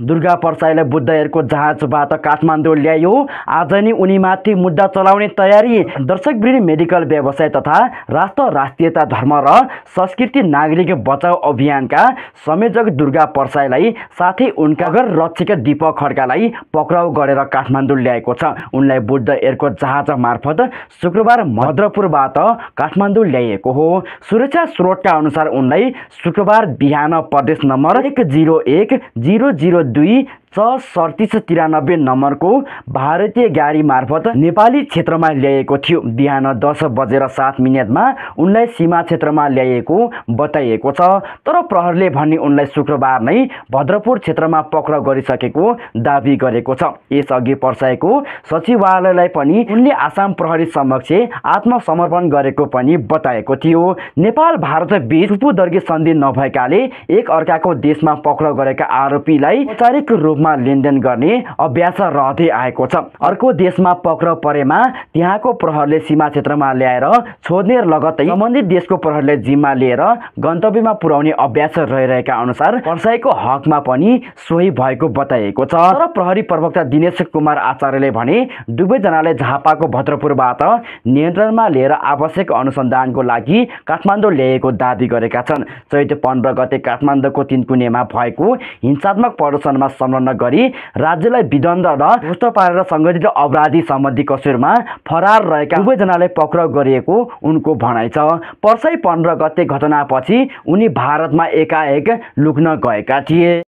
दुर्गा परसाईलाई बुद्ध एयरको जहाजबाट काठमाडौँ ल्यायो। आज नै उनीमाथि मुद्दा चलाउने तयारी। दर्शकवृन्द, मेडिकल व्यवसाय तथा राष्ट्र राष्ट्रियता धर्म र संस्कृति नागरिक बचाउ अभियानका संयोजक दुर्गा परसाईलाई साथै उनका घर रक्षक दीपक खड्कालाई पक्राउ गरेर काठमाडौँ ल्याएको छ। उनलाई बुद्ध एयरको जहाज मार्फत शुक्रबार भद्रपुरबाट काठमाडौँ ल्याइएको हो। सुरक्षा स्रोतका अनुसार उनलाई शुक्रबार बिहान प्रदेश नम्बर 101-002-3793 नम्बरको भारतीय गाडी मार्फत नेपाली क्षेत्रमा ल्याएको थियो। बिहान 10:07 उनलाई सीमा क्षेत्रमा ल्याइएको बताइएको छ। तर प्रहरीले भने उनलाई शुक्रबार नै भद्रपुर क्षेत्रमा पक्राउ गरिसकेको दाबी गरेको छ। यसअघि परसाईको सचिवालयलाई पनि उनले आसाम प्रहरी समक्ष आत्मसमर्पण गरेको पनि बताएको थियो। नेपाल भारत बीच सुपुर्दगी सन्धि नभएकाले एक अर्काको देशमा पक्राउ गरेका आरोपीलाई औपचारिक रूपमा लेनदेन गर्ने अभ्यास रहँदै आएको छ। अर्को देशमा पक्राउ परेमा त्यहाँको प्रहरीले सीमा क्षेत्रमा ल्याएर छोड्ने लगत्तै सम्बन्धित देशको प्रहरीले जिम्मा लिएर गन्तव्यमा पुर्याउने अभ्यास रहिरहेका अनुसार परसाईको हकमा पनि सोही भएको बताइएको छ। तर प्रहरी प्रवक्ता दिनेश कुमार आचार्यले भने दुवैजनाले झापाको भद्रपुरबाट नियन्त्रणमा लिएर आवश्यक अनुसन्धानको लागि काठमाडौँ ल्याएको दाबी गरेका छन्। चैत 15 गते काठमाडौँको तिनकुनेमा भएको हिंसात्मक प्रदर्शनमा संलग्न गरी राज्यलाई विद्वन्द्व र ध्वस्त पारेर संगठित अपराधी सम्बन्धी कसुरमा फरार रहेका दुवैजनालाई पक्राउ गरिएको उनको भनाइ छ। परसाई 15 गते घटनापछि उनी भारतमा एकाएक लुक्न गएका थिए।